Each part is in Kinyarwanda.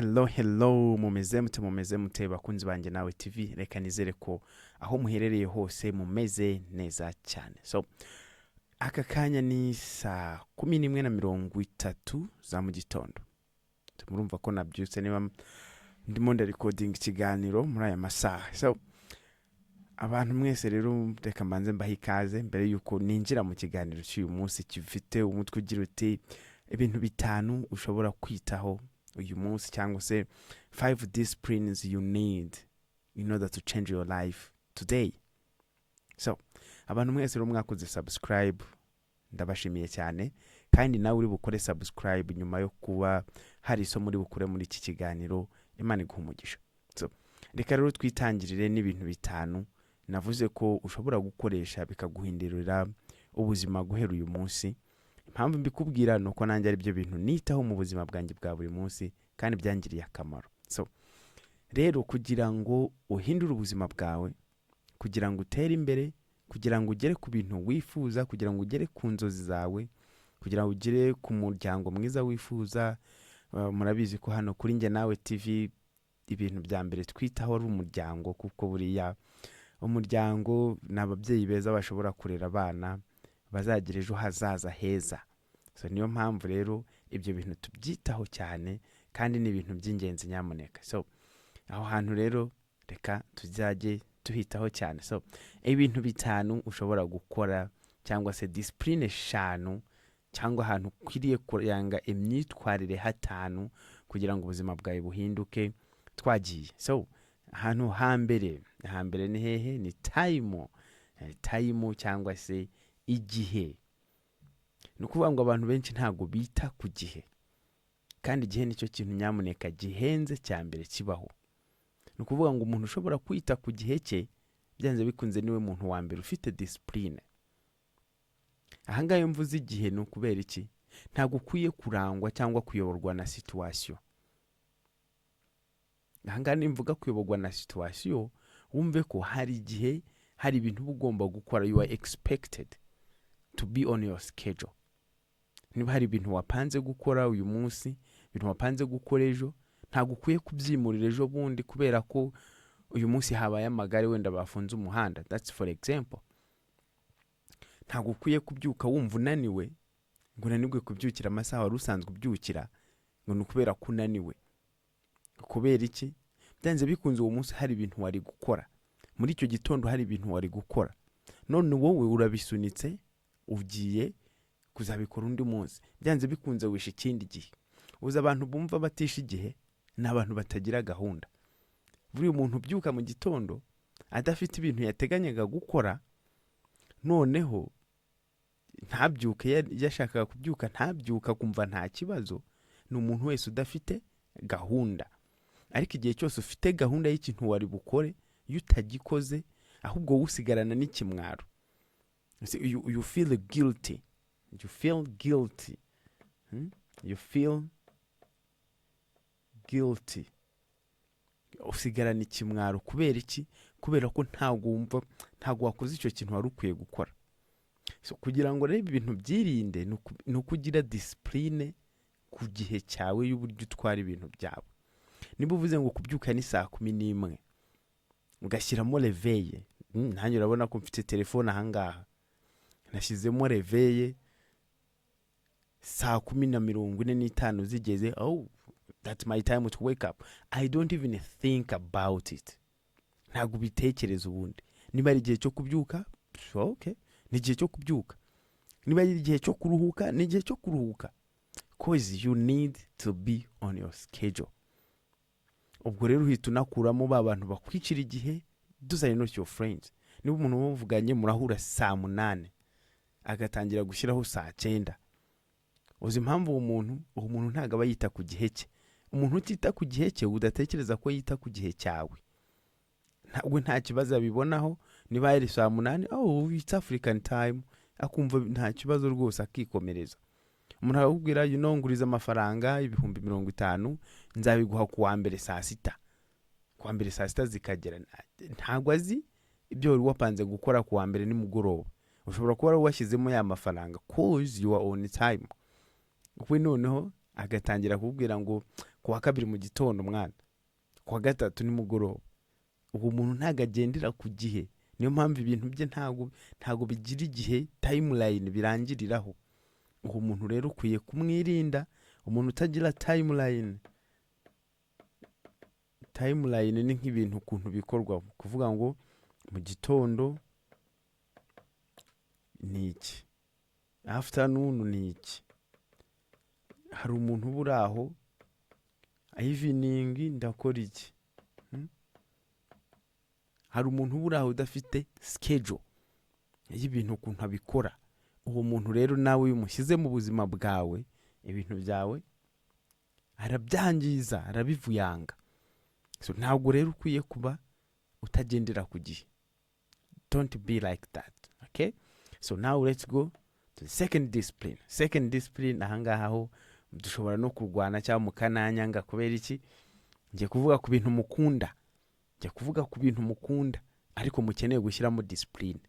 Hello, hello, mumeze mute? Mumeze mute, bakunzi banjye Nawe TV? Reka nizere ko aho muherereye hose mumeze neza cyane. So aka kanya ni saa 11:30 za mu gitondo. Murumva ko nabyutse, niba ndimo ndarecordinga ikiganiro muri aya masaha. So abantu mwese rero, reka mbanze mbahe ikaze mbere y'uko ninjira mu kiganiro cy'uyu munsi gifite umutwe ugira uti "Ibintu bitanu ushobora kwitaho uyu munsi", cyangwa se "Five disciplines you need in order to change your life today". So abantu mwese rero mwakoze subscribe, ndabashimiye cyane. Kandi nawe uri bukore subscribe nyuma yo kuba hari isomo uri bukure muri iki kiganiro, Imana iguha umugisha. So reka rero twitangirire n'ibintu bitanu navuze ko ushobora gukoresha bikaguhindurira ubuzima guhera uyu munsi. Impamvu mbikubwira ni uko nanjye ari byo bintu nitaho mu buzima bwanjye bwa buri munsi kandi byangiriye akamaro. So rero, kugira ngo uhindure ubuzima bwawe, kugira ngo utere imbere, kugira ngo ugere ku bintu wifuza, kugira ngo ugere ku nzozi zawe, kugira ngo ugere ku muryango mwiza wifuza, murabizi ko hano kuri Njye Nawe TV ibintu bya mbere twitaho ari umuryango, kuko buriya umuryango ni ababyeyi beza bashobora kurera abana bazagira ejo hazaza heza. So niyo mpamvu rero ibyo bintu tubyitaho cyane kandi ni ibintu by'ingenzi nyamuneka. So aho hantu rero reka tuzajye tuhitaho cyane. So ibintu bitanu ushobora gukora, cyangwa se discipline eshanu, cyangwa ahantu ukwiriye kuranga imyitwarire hatanu kugira ngo ubuzima bwawe buhinduke, twagiye. So ahantu hambere ni hehe? Ni time. Time cyangwa se igihe. Ni ukuvuga ngo abantu benshi ntabwo bita ku gihe, kandi igihe nicyo kintu nyamuneka gihenze cya mbere kibaho. Ni ukuvuga ngo umuntu ushobora kwita ku gihe cye, byanze bikunze niwe muntu wa mbere ufite discipline. Ahangaha iyo mvuze igihe ni ukubera iki? Ntabwo ukwiye kurangwa cyangwa kuyoborwa na situation. Ahangaha nimvuga kuyoborwa na situation, wumve ko hari igihe hari ibintu uba ugomba gukora, you are expected to be on your schedule. Niba hari ibintu wapanze gukora uyu munsi, ibintu wapanze gukora ejo, ntabwo ukwiye kubyimurira ejo bundi kubera ko uyu munsi habaye amagare, wenda bafunze umuhanda. That's for example. Ntabwo ukwiye kubyuka wumva unaniwe ngo unanirwe kubyukira amasaha wari usanzwe ubyukira, ngo ni ukubera ko unaniwe. Kubera iki? Byanze bikunze uwo munsi hari ibintu wari gukora, muri icyo gitondo hari ibintu wari gukora, none wowe urabisunitse, ugiye kuzabikora undi munsi. Byanze bikunze wishe ikindi gihe. Uzi abantu bumva batisha igihe ni abantu batagira gahunda. Buriya umuntu ubyuka mu gitondo adafite ibintu yateganyaga gukora, noneho ntabyuke, yashakaga kubyuka ntabyuka, akumva nta kibazo, ni umuntu wese udafite gahunda. Ariko igihe cyose ufite gahunda y'ikintu wari bukore, iyo utagikoze, ahubwo wowe usigarana n'ikimwaro. You feel guilty, you feel guilty. You feel guilty, usigarana ikimwaro. Kubera iki? Kubera ko ntabwo wumva, ntabwo wakoze icyo kintu wari ukwiye gukora. So, kugira ngo rero ibi bintu byirinde, ni uko ugira discipline ku gihe cyawe y'uburyo utwara ibintu byawe. Niba uvuze ngo kubyuka ni saa 11, ugashyiramo réveil. Nanjye urabona ko mfite telefone ahangaha, nashyizemo réveil, saa 10:45 zigeze, oh, that's my time to wake up. I don't even think about it, ntabwo ubitekereza ubundi. Niba ari igihe cyo kubyuka, okay, ni igihe cyo kubyuka. Niba ari igihe cyo kuruhuka, ni igihe cyo kuruhuka, 'cause you need to be on your schedule. Ubwo rero uhita unakuramo ba bantu bakwicira igihe. Those are not your friends. Niba umuntu muvuganye murahura saa 8, agatangira gushyiraho saa 9, uzi impamvu? Uwo muntu ntabwo aba yita ku gihe cye. Umuntu utita ku gihe cye, udatekereza ko yita ku gihe cyawe, ntabwo nta kibazo abibonaho. Niba yari saa 8, oh, it's African time, akumva nta kibazo rwose, akikomereza. Umuntu arakubwira, nguriza amafaranga 50,000, nzabiguha ku wa mbere saa 6. Ku wa mbere saa 6 zikagera, ntabwo azi ibyo wari wapanze gukora ku wa mbere nimugoroba. Ushobora kuba wari washyizemo ya mafaranga 'cause you are on time. We noneho Agatangira kukubwira ngo ku wa kabiri mu gitondo mwana, ku wa gatatu nimugoroba. Uwo muntu ntabwo agendera ku gihe. Niyo mpamvu ibintu bye ntabwo bigira igihe, timeline birangiriraho. Uwo muntu rero ukwiye kumwirinda. Umuntu utagira timeline, timeline ni nk'ibintu ukuntu bikorwa, kuvuga ngo mu gitondo ni iki, afternoon ni iki. Hari umuntu uba uri aho, evening ndakora iki? Hari umuntu uba uri aho udafite schedule y'ibintu ukuntu abikora. Uwo muntu rero nawe iyo umushyize mu buzima bwawe, ibintu byawe arabyangiza, arabivuyanga. So ntabwo rero ukwiye kuba utagendera ku gihe. Don't be like that, okay? So now let's go to the second discipline. Second discipline, ahangaha ho dushobora no kurwana cyangwa mukananyanga. Kubera iki? Ngiye kuvuga ku bintu mukunda, ngiye kuvuga ku bintu mukunda ariko mukeneye gushyiramo discipline.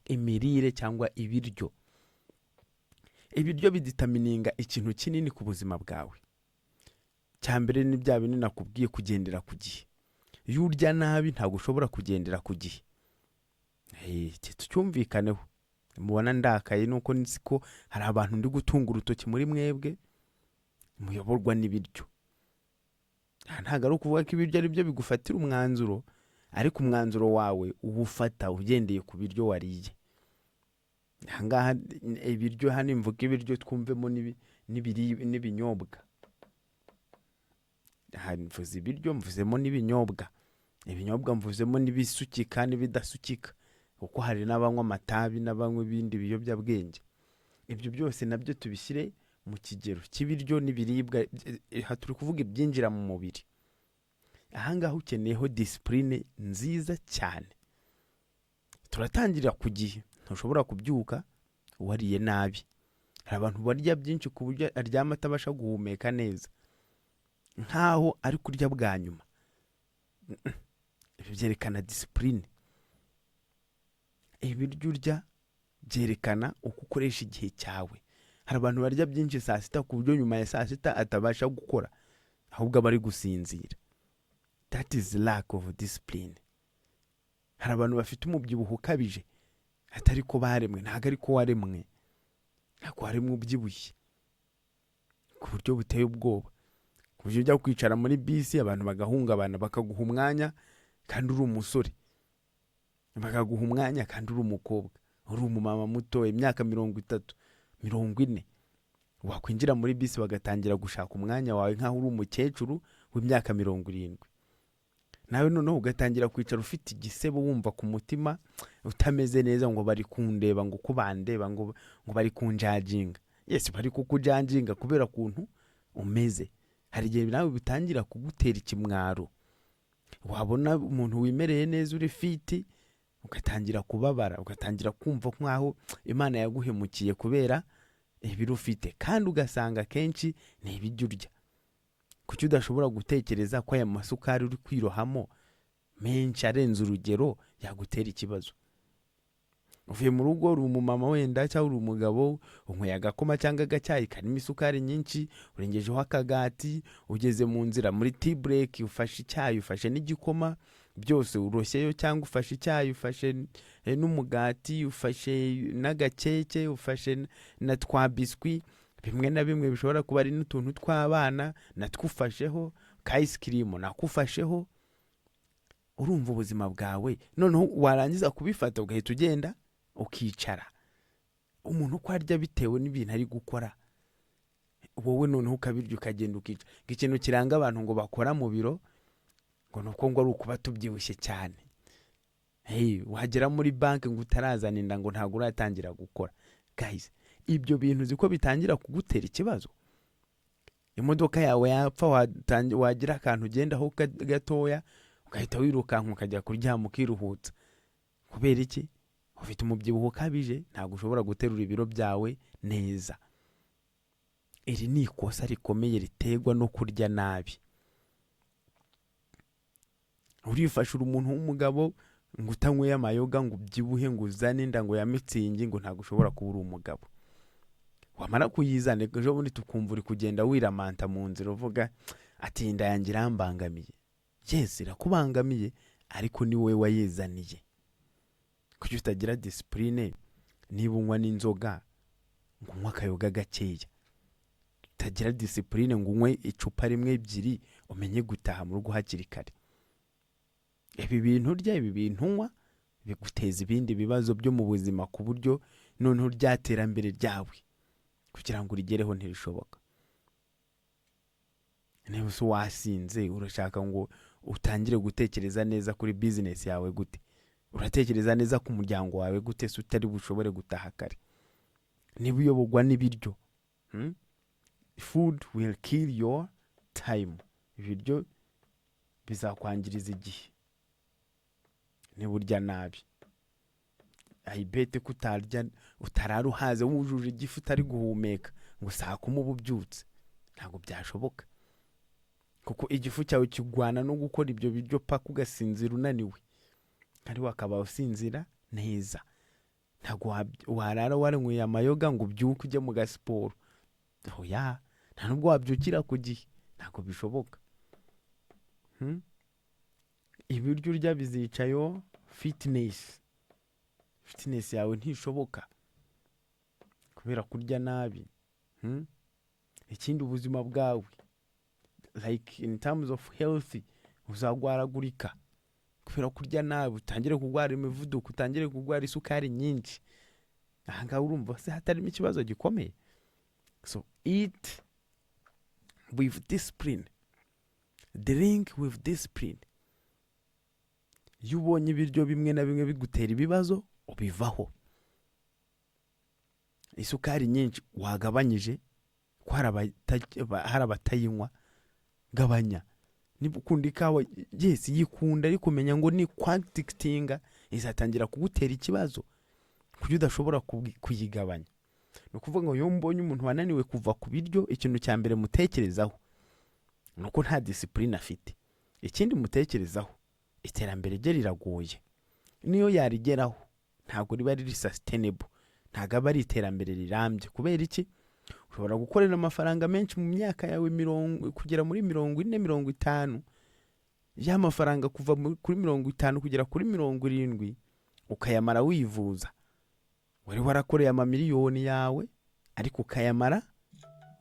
Imirire cyangwa ibiryo. Ibiryo bidetermininga ikintu kinini ku buzima bwawe. Cya mbere ni bya bindi nakubwiye, kugendera ku gihe. Iyo urya nabi ntabwo ushobora kugendera ku gihe. Iki tucyumvikaneho. Mubona ndakaye nuko nzi ko hari abantu ndi gutunga urutoki muri mwebwe muyoborwa n'ibiryo. Aha ntabwo ari ukuvuga ko ibiryo ari byo bigufatira umwanzuro, ariko umwanzuro wawe uwufata ugendeye ku biryo wariye. Ahangaha ibiryo, hano imvuga ibiryo twumvemo n'ibinyobwa. Aha mvuze ibiryo, mvuzemo n'ibinyobwa. Ibinyobwa mvuzemo n'ibisukika n'ibidasukika, kuko hari n'abanywa amatabi n'abanywa ibindi biyobyabwenge. Ibyo byose nabyo tubishyire mu kigero cy'ibiryo n'ibiribwa. Aha turi kuvuga ibyinjira mu mubiri. Ahangaha ukeneyeho discipline nziza cyane. Turatangira ku gihe. Ntushobora kubyuka wariye nabi. Hari abantu barya byinshi ku buryo aryama atabasha guhumeka neza, nkaho ari kurya bwa nyuma. Ibi byerekana discipline. Ibiryo urya byerekana uko ukoresha igihe cyawe. Hari abantu barya byinshi saa sita ku buryo nyuma ya saa sita atabasha gukora, ahubwo aba ari gusinzira. That is lack of discipline. Hari abantu bafite umubyibuho ukabije atari ko baremwe. Ntabwo ari ko waremwe, ntabwo waremwe ubyibushye ku buryo buteye ubwoba, ku buryo ujya kwicara muri bisi abantu bagahungabana, bakaguha umwanya kandi uri umusore, bakaguha umwanya kandi uri umukobwa, uri umumama muto, imyaka 30, 40. Wakwinjira muri bisi bagatangira gushaka umwanya wawe nk'aho uri umukecuru w'imyaka 70. Nawe noneho ugatangira kwicara ufite igisebo, wumva ku mutima utameze neza, ngo bari kundeba, ngo uko bandeba, ngo bari kunjudginga. Yes, bari kukujudginga kubera ukuntu umeze. Hari igihe nawe bitangira kugutera ikimwaro, wabona umuntu wimereye neza, uri fit, ugatangira kubabara, ugatangira kumva nk'aho Imana yaguhemukiye kubera ibiro ufite, kandi ugasanga akenshi ni ibiryo urya. Kuki udashobora gutekereza ko aya masukari uri kwirohamo menshi arenze urugero yagutera ikibazo? Uvuye mu rugo, uri umumama wenda cyangwa uri umugabo, unyweye agakoma cyangwa agacyayi karimo isukari nyinshi, urengejeho akagati, ugeze mu nzira muri tea break ufashe icyayi, ufashe n'igikoma, byose uroshyeyo, cyangwa ufashe icyayi, ufashe n'umugati, ufashe n'agakeke, ufashe na twa biswi bimwe na bimwe bishobora kuba ari n'utuntu tw'abana natwo ufasheho, ka ice cream nako ufasheho. Urumva ubuzima bwawe? Noneho warangiza kubifata ugahita ugenda ukicara. Umuntu uko arya bitewe n'ibintu ari gukora, wowe noneho ukabirya ukagenda ukicara. Ngo ikintu kiranga abantu ngo bakora mu biro ngo ni uko ngo ari ukuba tubyibushye cyane. Hey, wagera muri banki ngo utarazana inda ngo ntabwo uratangira gukora. Guys, ibyo bintu uzi ko bitangira kugutera ikibazo? Imodoka yawe yapfa, wagira akantu ugendaho gatoya, ugahita wirukanka ukajya kuryama ukiruhutsa. Kubera iki? Ufite umubyibuho ukabije, ntabwo ushobora guterura ibiro byawe neza. Iri ni ikosa rikomeye riterwa no kurya nabi. Urifasha, uri umuntu w'umugabo, ngo utanyweye amayoga ngo ubyibuhe, ngo uzane inda ngo ya Mützig, ngo ntabwo ushobora kuba uri umugabo. Wamara kuyizana, ejo bundi tukumva uri kugenda wiramanta mu nzira uvuga ati: "Inda yanjye irambangamiye." Yes, irakubangamiye, ariko ni wowe wayizaniye. Kuki utagira discipline? Niba unywa n'inzoga, ngo unywe akayoga gakeya. Utagira discipline ngo unywe icupa rimwe, ebyiri, umenye gutaha mu rugo hakiri kare. Ibi bintu urya, ibi bintu unywa biguteza ibindi bibazo byo mu buzima, ku buryo noneho rya terambere ryawe kugira ngo urigereho ntirishoboka. Niba se wasinze, urashaka ngo utangire gutekereza neza kuri business yawe gute? Uratekereza neza ku muryango wawe gute se utari bushobore gutaha kare? Niba uyoborwa n'ibiryo, Food will kill your time. Ibiryo bizakwangiriza igihe niba urya nabi. I bet ko utarya, utarara uhaze, wujuje igifu, utari guhumeka, ngo saa 10 uba ubyutse. Ntabwo byashoboka, kuko igifu cyawe kigwana no gukora ibyo biryo paka ugasinzira unaniwe, kandi wakaba usinzira neza. Ntabwo warara waranyweye amayoga ngo ubyuke ujye mu gasiporo. Oya, nta nubwo wabyukira ku gihe, ntabwo bishoboka. Ibiryo urya bizicayo fitness. Fitness yawe ntishoboka kubera kurya nabi. Ikindi, ubuzima bwawe, like in terms of health, uzagwaragurika kubera kurya nabi, utangire kurwara imivuduko, utangire kurwara isukari nyinshi. Ahangaha urumva se hatarimo ikibazo gikomeye? So eat with discipline, drink with discipline. Iyo ubonye ibiryo bimwe na bimwe bigutera ibibazo, ubivaho. Isukari nyinshi wagabanyije, ko hari abatayinywa, gabanya. Niba ukunda ikawa, yes, yikunda, ariko umenya ngo ni kwaddictinga, izatangira kugutera ikibazo kuburyo udashobora kuyigabanya. Ni ukuvuga ngo iyo mbonye umuntu wananiwe kuva ku biryo, ikintu cya mbere mutekerezaho ni uko nta discipline afite. Ikindi mutekerezaho, iterambere rye riragoye. Niyo yarigeraho, ntabwo riba riri sustainable, ntabwo aba ari iterambere rirambye. Kubera iki? Ushobora gukorera amafaranga menshi mu myaka yawe 40 kugera muri 40, 50. Ya mafaranga kuva kuri 50 kugera kuri 70 ukayamara wivuza. Wari warakoreye amamiliyoni yawe, ariko ukayamara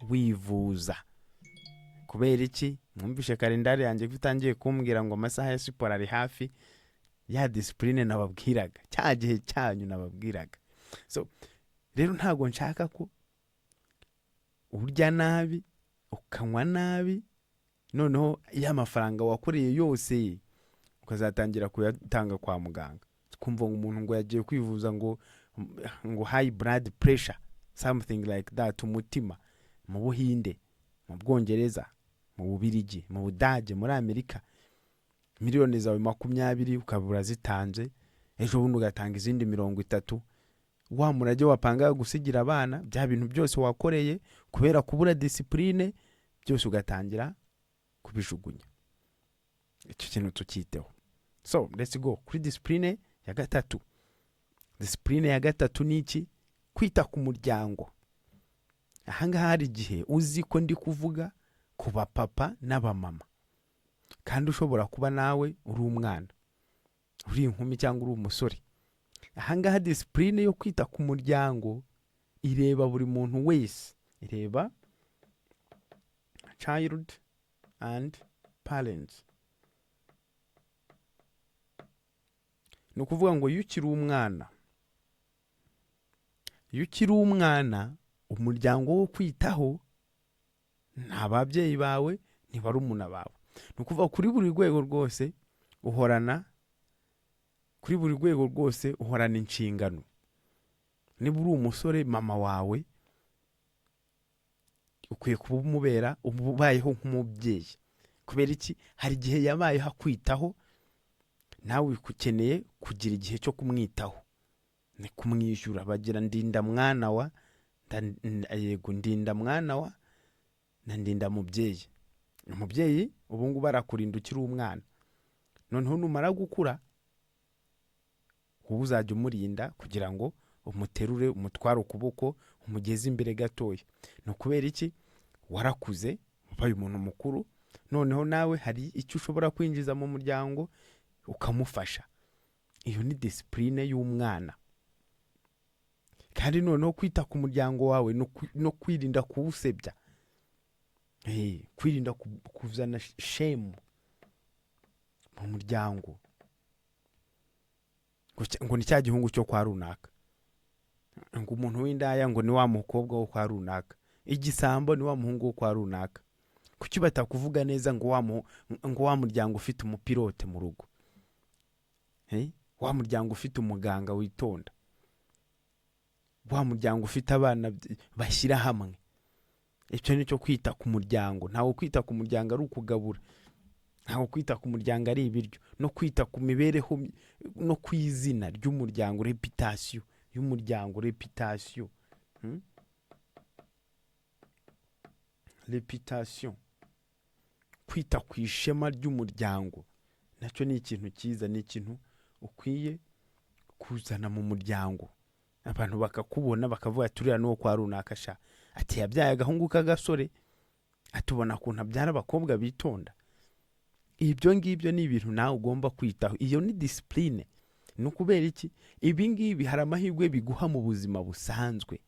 wivuza. Kubera iki? Mwumvishe kalendari yanjye ko itangiye kumbwira ngo amasaha ya siporo ari hafi. Ya discipline nababwiraga, cya gihe cyanyu nababwiraga. So rero ntabwo nshaka ko urya nabi, ukanywa nabi, noneho ya mafaranga wakoreye yose ukazatangira kuyatanga kwa muganga. Twumva ngo umuntu ngo yagiye kwivuza ngo high blood pressure, something like that, umutima, mu Buhinde, mu Bwongereza, mu Bubirigi, mu Budage, muri Amerika. Miliyoni zawe 20 ukaba urazitanze, ejo bundi ugatanga izindi 30. Wa murage wapangaga gusigira abana, bya bintu byose wakoreye, kubera kubura discipline byose ugatangira kubijugunya. Icyo kintu tukiteho. So let's go kuri discipline ya gatatu. Discipline ya gatatu ni iki? Kwita ku muryango. Ahangaha hari igihe uzi ko ndi kuvuga ku bapapa n'abamama, kandi ushobora kuba nawe uri umwana, uri inkumi cyangwa uri umusore. Ahangaha discipline yo kwita ku muryango ireba buri muntu wese, ireba child and parents. Ni ukuvuga ngo iyo ukiri umwana, umuryango wo kwitaho ni ababyeyi bawe, ni barumuna bawe. Ni ukuvuga kuri buri rwego rwose uhorana, kuri buri rwego rwose uhorana inshingano. Niba uri umusore, mama wawe ukwiye kuba umubera, ubayeho nk'umubyeyi. Kubera iki? Hari igihe yabayeho akwitaho, nawe ukeneye kugira igihe cyo kumwitaho, ni kumwishyura. Bagira ndinda mwana wa yego, ndinda mwana wa na ndinda mubyeyi. Umubyeyi ubu ngubu arakurinda ukiri umwana, noneho numara gukura wowe uzajya umurinda kugira ngo umuterure, umutware ukuboko. umugeze imbere gatoya. Ni ukubera iki? Warakuze, ubaye umuntu mukuru, noneho nawe hari icyo ushobora kwinjiza mu muryango ukamufasha. Iyo ni discipline y'umwana. Kandi noneho kwita ku muryango wawe no kwirinda kuwusebya, kwirinda kuzana shame mu muryango, ngo ni cya gihungu cyo kwa runaka, ngo umuntu w'indaya ngo ni wa mukobwa wo kwa runaka, igisambo ni wa muhungu wo kwa runaka. Kuki batakuvuga neza ngo wa muryango ufite umupilote mu rugo, wa muryango ufite umuganga witonda, wa muryango ufite abana bashyira hamwe? Icyo ni cyo kwita ku muryango. Ntabwo kwita ku muryango ari ukugabura, ntabwo kwita ku muryango ari ibiryo, no kwita ku mibereho no ku izina ry'umuryango, réputation y'umuryango, réputation, Réputation, kwita ku ishema ry'umuryango nacyo ni ikintu cyiza, ni ikintu ukwiye kuzana mu muryango, abantu bakakubona bakavuga ati: "Uriya n'uwo kwa runaka sha," ati: "Yabyaye agahungu k'agasore," atubona ukuntu abyara abakobwa bitonda. Ibyo ngibyo ni ibintu nawe ugomba kwitaho. Iyo ni discipline. Ni ukubera iki? Ibi ngibi hari amahirwe biguha mu buzima busanzwe.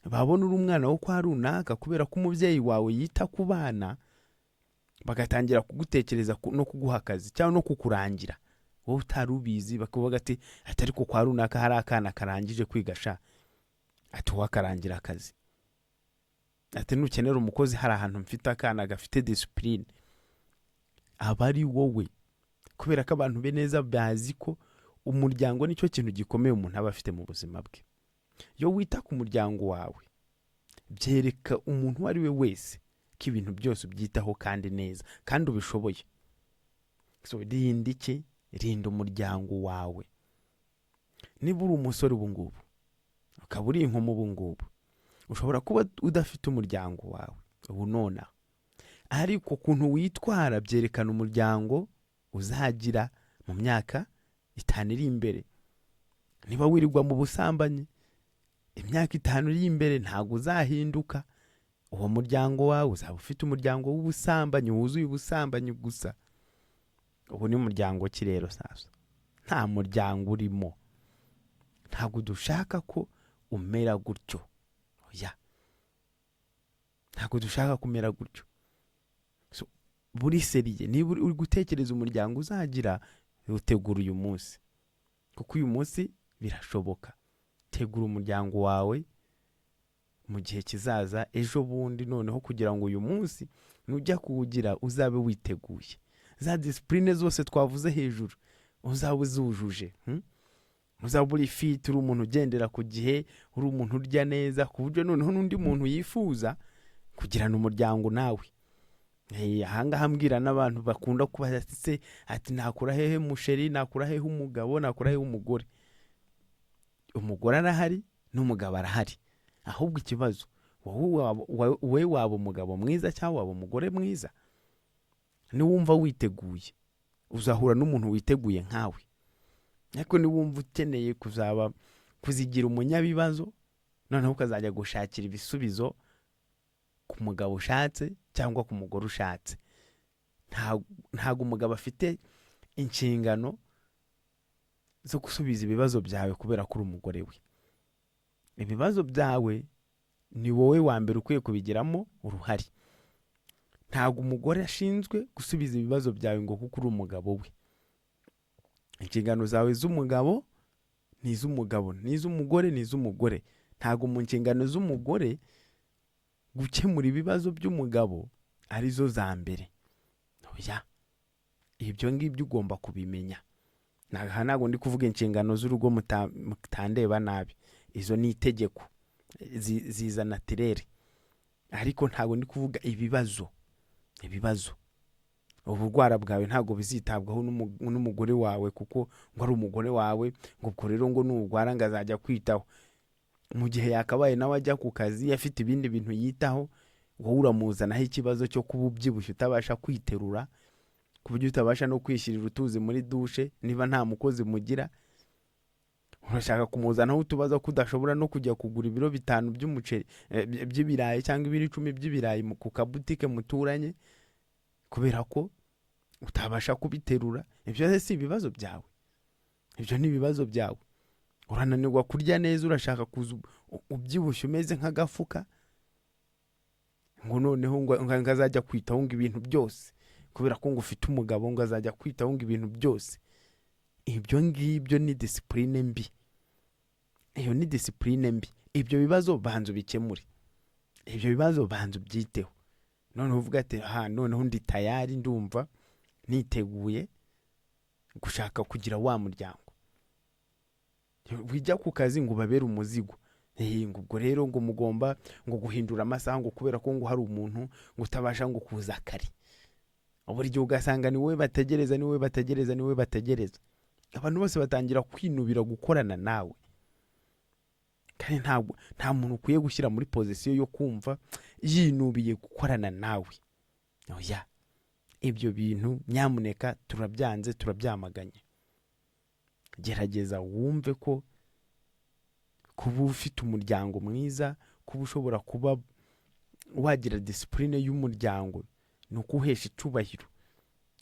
Babona uri umwana wo kwa runaka kubera ko umubyeyi wawe yita ku bana, bagatangira kugutekereza no kuguha akazi cyangwa no kukurangira wowe utari ubizi. Bakavuga ati: "Ariko kwa runaka hari akana karangije kwiga sha," ati: "Uwakarangira akazi," ati: "Nukenera umukozi hari ahantu mfite akana gafite discipline." Aba ari wowe, kubera ko abantu be neza bazi ko umuryango nicyo kintu gikomeye umuntu aba afite mu buzima bwe. Iyo wita ku muryango wawe, byereka umuntu uwo ari we wese ko ibintu byose ubyitaho kandi neza kandi ubishoboye. So rinda iki? Rinda umuryango wawe. Niba uri umusore ubu ngubu, ukaba uri inkumi ubu ngubu, ushobora kuba udafite umuryango wawe ubu nonaha, ariko ukuntu witwara byerekana umuryango uzagira mu myaka 5 iri imbere. Niba wirirwa mu busambanyi, imyaka 5 iri imbere ntabwo uzahinduka. Uwo muryango wawe uzaba ufite umuryango w'ubusambanyi, wuzuye ubusambanyi gusa. Ubu ni umuryango ki rero? Sasa nta muryango urimo. Ntabwo dushaka ko umera gutyo. Oya, ntabwo dushaka kumera gutyo. So, buri sérieux, niba uri gutekereza umuryango uzagira, utegura uyu munsi, kuko uyu munsi birashoboka. Tegura umuryango wawe mu gihe kizaza, ejo bundi, noneho kugira ngo uyu munsi nujya kuwugira uzabe witeguye, za discipline zose twavuze hejuru uzaba uzujuje, Uzaba uri fit, uri umuntu ugendera ku gihe, uri umuntu urya neza, ku buryo noneho n'undi muntu yifuza kugirana umuryango nawe. Ahangaha mbwira n'abantu bakunda kubaza se ati: "Nakura hehe mu chéri? Nakura hehe umugabo? Nakura hehe umugore?" Umugore arahari n'umugabo arahari. Ahubwo ikibazo, wowe waba umugabo mwiza cyangwa waba umugore mwiza? Niwumva witeguye, uzahura n'umuntu witeguye nkawe. Ariko niwumva ukeneye kuzaba kuzigira umunyabibazo, noneho ukazajya gushakira ibisubizo ku mugabo ushatse cyangwa ku mugore ushatse. Ntabwo umugabo afite inshingano zo gusubiza ibibazo byawe kubera ko uri umugore we. Ibibazo byawe ni wowe wa mbere ukwiye kubigiramo uruhare. Ntabwo umugore ashinzwe gusubiza ibibazo byawe ngo kuko uri umugabo we. Inshingano zawe z'umugabo ni iz'umugabo, n'iz'umugore ni iz'umugore. Ntabwo mu nshingano z'umugore gukemura ibibazo by'umugabo arizo za mbere. Oya, ibyo ngibyo ugomba kubimenya. Aha ntabwo ndi kuvuga inshingano z'urugo, mutandeba nabi, izo ni itegeko, ziza naturel. Ariko ntabwo ndi kuvuga ibibazo. Ibibazo, uburwara bwawe ntabwo bizitabwaho n'umugore wawe kuko ngo ari umugore wawe, ngo ubwo rero ngo nurwara ngo azajya kwitaho, mu gihe yakabaye nawe ajya ku kazi, afite ibindi bintu yitaho. Wowe uramuzanaho ikibazo cyo kuba ubyibushye, utabasha kwiterura, ku buryo utabasha no kwishyirira utuzi muri douche niba nta mukozi mugira. Urashaka kumuzanaho utubazo ko udashobora no kujya kugura ibiro 5 by'umuceri, by'ibirayi cyangwa ibiro 10 by'ibirayi ku kabutike muturanye, kubera ko utabasha kubiterura. Ibyo si ibibazo byawe, ibyo ni ibibazo byawe. Urananirwa kurya neza, urashaka kuza ubyibushye umeze nk'agafuka, ngo noneho ngo azajya kwitaho ngo ibintu byose, kubera ko ngo ufite umugabo ngo azajya kwitaho ngo ibintu byose. Ibyo ngibyo ni discipline mbi, iyo ni discipline mbi. Ibyo bibazo banza ubikemure, ibyo bibazo banza ubyiteho, noneho uvuga ati: "Ha, noneho ndi tayari, ndumva niteguye gushaka kugira wa muryango." Wijya ku kazi ngo ubabere umuzigo. Ngo ubwo rero ngo mugomba ngo guhindura amasaha, ngo kubera ko ngo hari umuntu ngo utabasha ngo kuza kare. Buri gihe ugasanga ni wowe bategereza, ni wowe bategereza, ni wowe bategereza. Abantu bose batangira kwinubira gukorana nawe, kandi ntabwo nta muntu ukwiye gushyira muri position yo kumva yinubiye gukorana nawe. Oya, ibyo bintu nyamuneka turabyanze, turabyamaganye. Gerageza wumve ko kuba ufite umuryango mwiza, kuba ushobora kuba wagira discipline y'umuryango, ni ukuwuhesha icyubahiro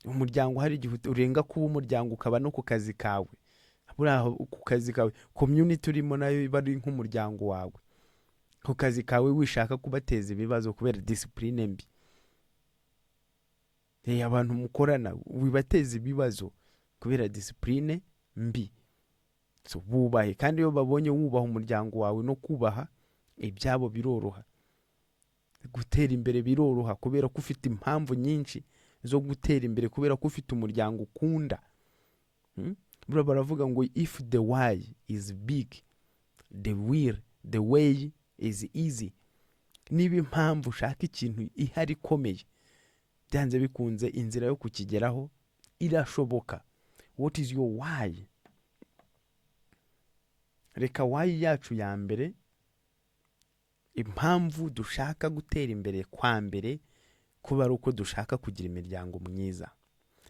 umuryango. Hari igihe urenga kuba umuryango, ukaba no ku kazi kawe. Buriya ku kazi kawe, community urimo nayo iba ari nk'umuryango wawe. Ku kazi kawe wishaka kubateza ibibazo kubera discipline mbi. Abantu mukorana wibateza ibibazo kubera discipline mbi. So, bubahe, kandi iyo babonye wubaha umuryango wawe no kubaha ibyabo, biroroha gutera imbere, biroroha kubera ko ufite impamvu nyinshi zo gutera imbere, kubera ko ufite umuryango ukunda. Buriya baravuga ngo: "If the why is big, the will, the way is easy." Niba impamvu ushaka ikintu ihari ikomeye, byanze bikunze inzira yo kukigeraho irashoboka. What is your why? Reka why yacu ya mbere, impamvu dushaka gutera imbere kwa mbere, kuba ari uko dushaka kugira imiryango myiza.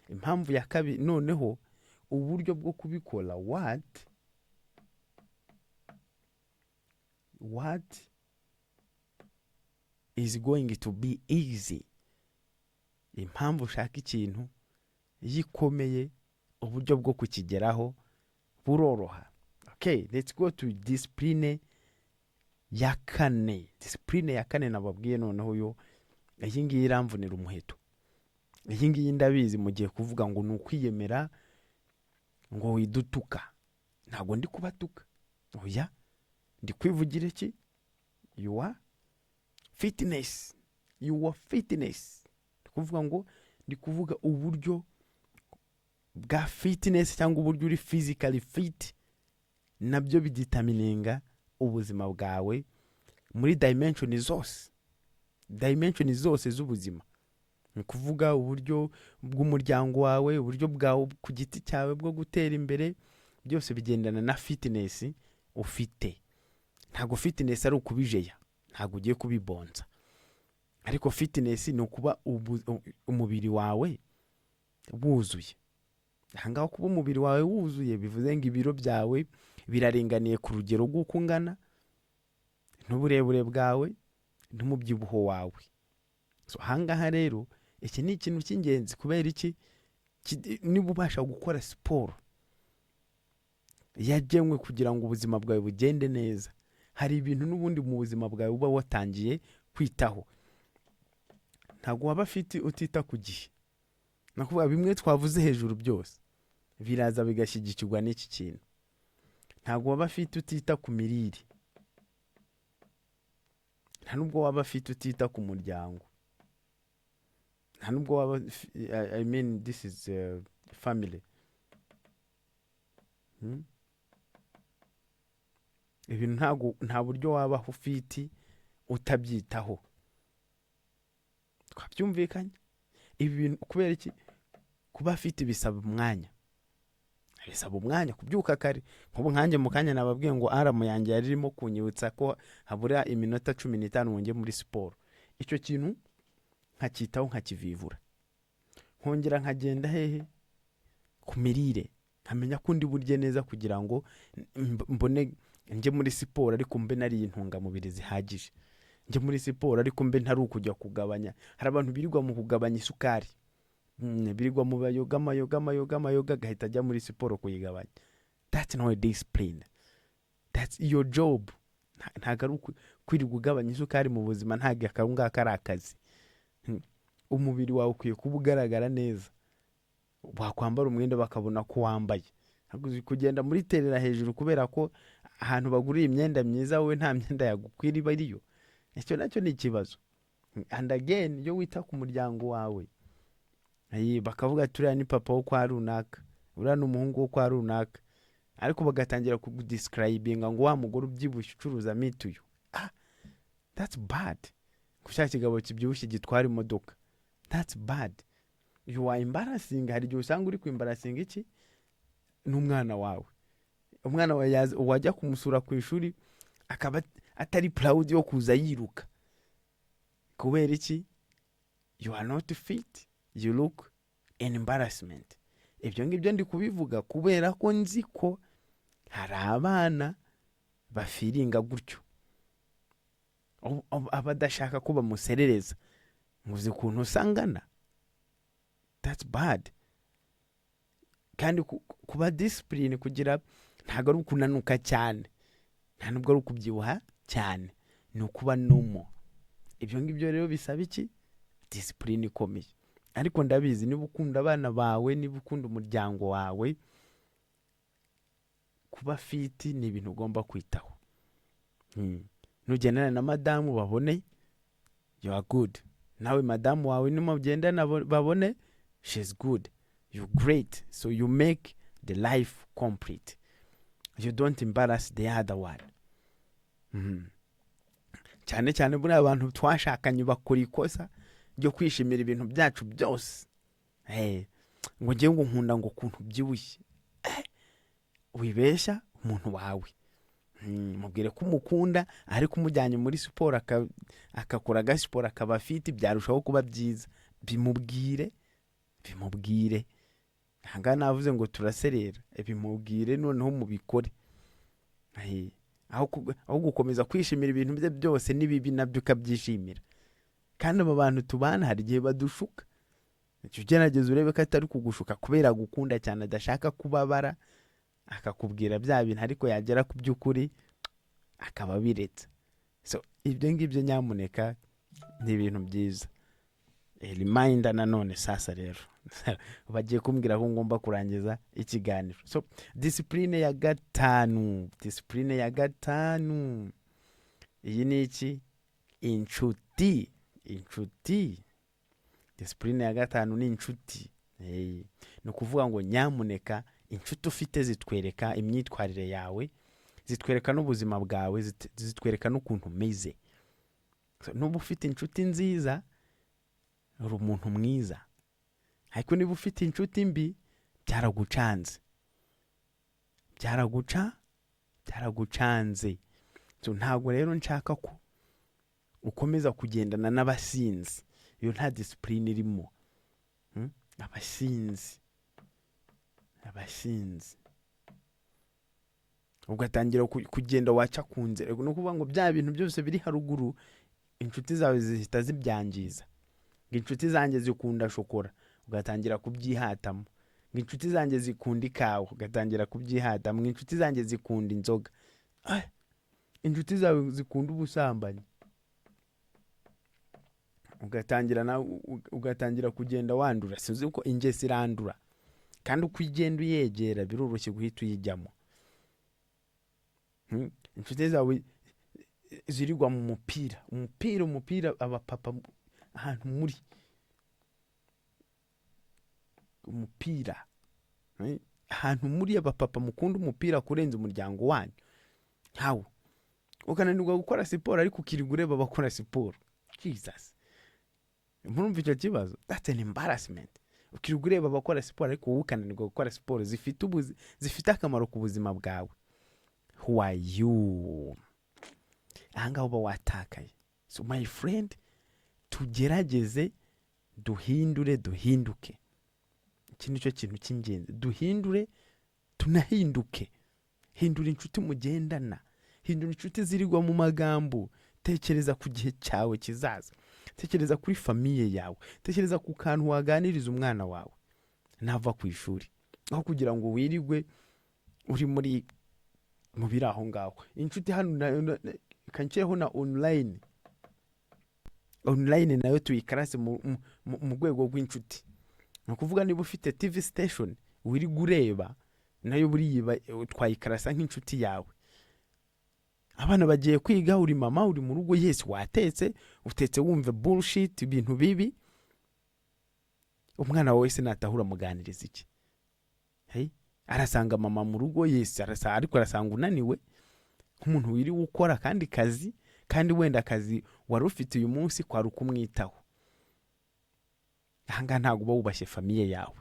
Impamvu ya kabiri noneho, uburyo bwo kubikora: what is going to be easy? Impamvu ushaka ikintu yikomeye, uburyo bwo kukigeraho buroroha. Okay, let's go to discipline ya kane. Discipline ya kane nababwiye noneho yo, iyi ngiyi iramvunira umuheto. Iyi ngiyi ndabizi mugiye kuvuga ngo ni ukwiyemera, ngo widutuka. Ntabwo ndi kubatuka, oya. Ndi kwivugira iki? Your fitness, your fitness. Ndi kuvuga ngo, ndi kuvuga uburyo bwa fitness cyangwa uburyo uri physically fit, nabyo bidetermininga ubuzima bwawe muri dimension zose, dimension zose z'ubuzima. Ni ukuvuga uburyo bw'umuryango wawe, uburyo bwawe ku giti cyawe bwo gutera imbere, byose bigendana na fitness ufite. Ntabwo fitness ari ukubijeya, ntabwo ugiye kubibonza, ariko fitness ni ukuba umubiri wawe wuzuye. Ahangaha kuba umubiri wawe wuzuye bivuze ngo ibiro byawe biraringaniye ku rugero rw'uko ungana n'uburebure bwawe n'umubyibuho wawe. So, ahangaha rero iki ni ikintu cy'ingenzi. Kubera iki? Niba ubasha gukora siporo yagenwe kugira ngo ubuzima bwawe bugende neza, hari ibintu n'ubundi mu buzima bwawe uba watangiye kwitaho. Ntabwo waba afite utita ku gihe. Ni ukuvuga bimwe twavuze hejuru byose biraza bigashyigikirwa n'iki kintu. Ntabwo waba afite utita ku mirire, nta nubwo waba afite utita ku muryango, nta nubwo waba I mean, this is family. Ibintu ntabwo, nta buryo wabaho ufite utabyitaho. Twabyumvikanye ibi bintu. Kubera iki? Kuba afite bisaba umwanya, bisaba umwanya kubyuka kare. Nk'ubu nkanjye mu kanya nababwiye ngo alarm yanjye yari irimo kunyibutsa ko habura iminota 15 ngo njye muri siporo. Icyo kintu nkacyitaho, nkakivivura, nkongera nkagenda hehe? Ku mirire. Nkamenya ko ndi burye neza kugira ngo mbone njye muri siporo, ariko mbe nariye intungamubiri zihagije. Njye muri siporo, ariko mbe ntari ukujya kugabanya. Hari abantu birirwa mu kugabanya isukari, birirwa mu bayoga, amayoga, amayoga, amayoga, agahita ajya muri siporo kuyigabanya. That's not a discipline, that's your job. Ntabwo ari kwirirwa ugabanya isukari mu buzima, ntabwo aka ngaka ari akazi. Umubiri wawe ukwiye kuba ugaragara neza, wakwambara umwenda bakabona ko wambaye. Ntabwo uzi kugenda muri terera hejuru kubera ko ahantu baguriye imyenda myiza wowe nta myenda yagukwira iba ariyo. Icyo nacyo ni ikibazo. And again, iyo wita ku muryango wawe, ayi, bakavuga ati: "Uriya ni papa wo kwa runaka, uriya ni umuhungu wo kwa runaka," ariko bagatangira kugudescribinga ngo wa mugore ubyibushye ucuruza mituyu. Ah, that's bad. Ngo cya kigabo kibyibushye gitwara imodoka. That's bad, you are embarrassing. Hari igihe usanga uri kwembarrassinga iki n'umwana wawe. Umwana wawe wajya kumusura ku ishuri akaba atari proud yo kuza yiruka. Kubera iki? You are not fit, you look an embarrassment. Ibyo ngibyo ndi kubivuga kubera ko nzi ko hari abana bafeelinga gutyo, aba adashaka ko bamuserereza ngo uzi ukuntu usangana. That's bad. Kandi kuba discipline, kugira, ntabwo ari ukunanuka cyane, nta nubwo ari ukubyibuha cyane, ni ukuba normal. Ibyo ngibyo rero bisaba iki? Discipline ikomeye. Ariko ndabizi, niba ukunda abana bawe, niba ukunda umuryango wawe, kuba fit ni ibintu ugomba kwitaho. Nugendana na madamu babone you are good, nawe madamu wawe nimugendana babone she's good, you great. So you make the life complete, you don't embarrass the other one. Cyane cyane buriya abantu twashakanye bakora ikosa ryo kwishimira ibintu byacu byose. Hey, ngo ngewe ngo nkunda ngo ukuntu ubyibushye. Wibeshya umuntu wawe. Mubwire ko umukunda, ariko umujyanye muri siporo akakora agasiporo akaba fit, byarushaho kuba byiza. Bimubwire, bimubwire. Ahangaha navuze ngo turaserera. Bimubwire noneho mubikore. Aho gukomeza kwishimira ibintu bye byose, n'ibibi nabyo ukabyishimira. Kandi aba bantu tubana hari igihe badushuka. Jya ugerageza urebe ko atari kugushuka kubera gukunda cyane, adashaka kubabara, akakubwira bya bintu, ariko yagera ku by'ukuri akaba abiretse. So ibyo ngibyo nyamuneka ni ibintu byiza. Reminder nanone. Sasa rero bagiye kumbwira ko ngomba kurangiza ikiganiro. So discipline ya gatanu, discipline ya gatanu iyi ni iki? Inshuti, inshuti. Discipline ya gatanu ni inshuti. Hey. Ni ukuvuga ngo nyamuneka inshuti ufite zitwereka imyitwarire yawe, zitwereka n'ubuzima bwawe, zitwereka n'ukuntu umeze. So, nuba ufite inshuti nziza, uri umuntu mwiza, ariko niba ufite inshuti mbi, byaragucanze, byaragucanze. So, ntabwo rero nshaka ko ukomeza kugendana n'abasinzi. Iyo nta discipline irimo. Abasinzi, abasinzi, ugatangira kugenda waca ku nzira. Ni ukuvuga ngo bya bintu byose biri haruguru, inshuti zawe zihita zibyangiza. Ngo inshuti zanjye zikunda shokora, ugatangira kubyihatamo. Ngo inshuti zanjye zikunda ikawa, ugatangira kubyihatamo. Ngo inshuti zanjye zikunda inzoga. Ah, inshuti zawe zikunda ubusambanyi, ugatangira nawe ugatangira kugenda wandura. Sinzi uko ingeso irandura, kandi uko ugenda uyegera biroroshye guhita uyijyamo. Inshuti zawe zirirwa mu mupira, umupira, umupira, abapapa ahantu muri umupira, ahantu muri abapapa mukunda umupira kurenza umuryango wanyu, nkawe ukananirwa gukora siporo, ariko ukirirwa ureba abakora siporo. Jesus, murumva icyo kibazo? That's an embarrassment. Ukirirwa ureba abakora siporo, ariko wowe ukananirwa gukora siporo zifite akamaro ku buzima bwawe. Who are you? Ahangaha uba watakaye. So my friend, tugerageze duhindure, duhinduke. Iki ni cyo kintu cy'ingenzi, duhindure. Tunahinduke. Hindura inshuti mugendana, hindura inshuti zirirwa mu magambo. Tekereza ku gihe cyawe kizaza, tekereza kuri famille yawe, tekereza ku kantu waganiriza umwana wawe nava ku ishuri, aho kugira ngo wirigwe uri muri mu biri aho ngaho. Inshuti hano kanshyireho na online. Online nayo tuyikarase mu rwego rw'inshuti. Ni ukuvuga niba ufite TV station wirirwa ureba, nayo buriya twayikarasa nk'inshuti yawe. Abana bagiye kwiga, uri mama, uri mu rugo, yes, watetse, utetse wumva bullshit, ibintu bibi. Umwana wawe wese natahura uramuganiriza iki? Hey, arasanga mama mu rugo, yes, arasa, ariko arasanga unaniwe nk'umuntu wiriwe ukora akandi kazi, kandi wenda akazi wari ufite uyu munsi kwari ukumwitaho. Ahangaha ntabwo uba wubashye famille yawe.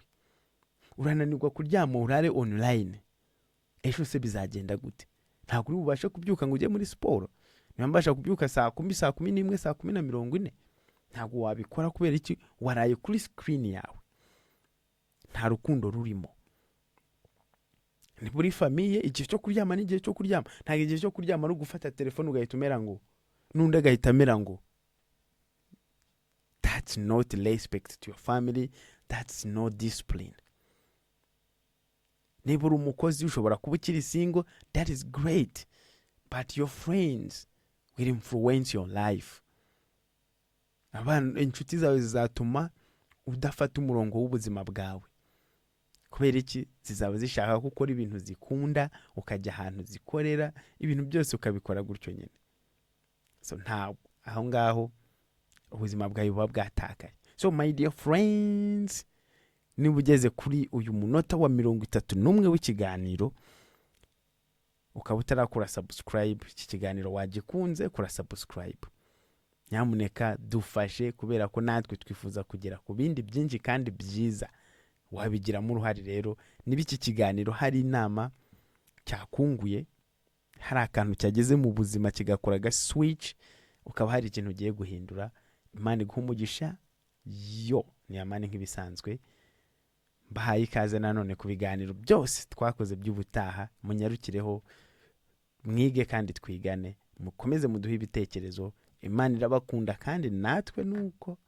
Urananirwa kuryama urare online. Ejo se bizagenda gute? Ntabwo uri bubashe kubyuka ngo ujye muri siporo. Niba mbasha kubyuka saa 10, saa 11, saa 10:40, ntabwo wabikora. Kubera iki? Waraye kuri screen yawe, nta rukundo rurimo. Ni muri famille, igihe cyo kuryama ni igihe cyo kuryama. Ntabwo igihe cyo kuryama ari ugufata telefone ugahita umera ngo, n'undi agahita amera ngo. That's not respect to your family, that's no discipline. Niba uri umukozi, ushobora kuba ukiri single, that is great, but your friends will influence your life. Abana, inshuti zawe zizatuma udafata umurongo w'ubuzima bwawe. Kubera iki? Zizaba zishaka ko ukora ibintu zikunda, ukajya ahantu zikorera, ibintu byose ukabikora gutyo nyine. So ntabwo aho ngaho ubuzima bwawe buba bwatakaye. So my dear friends, niba ugeze kuri uyu munota wa 31 w'ikiganiro ukaba utarakora subscribe, iki kiganiro wagikunze, kora subscribe nyamuneka, dufashe, kubera ko natwe twifuza kugera ku bindi byinshi kandi byiza. Wabigiramo uruhare rero. Niba iki kiganiro hari inama cyakunguye, hari akantu cyageze mu buzima kigakora aga switch, ukaba hari ikintu ugiye guhindura, Imana iguha umugisha. Yo ni amani nk'ibisanzwe. Mbahaye ikaze nanone ku biganiro byose twakoze by'ubutaha. Munyarukireho mwige kandi twigane, mukomeze muduhe ibitekerezo. Imana irabakunda kandi natwe nuko.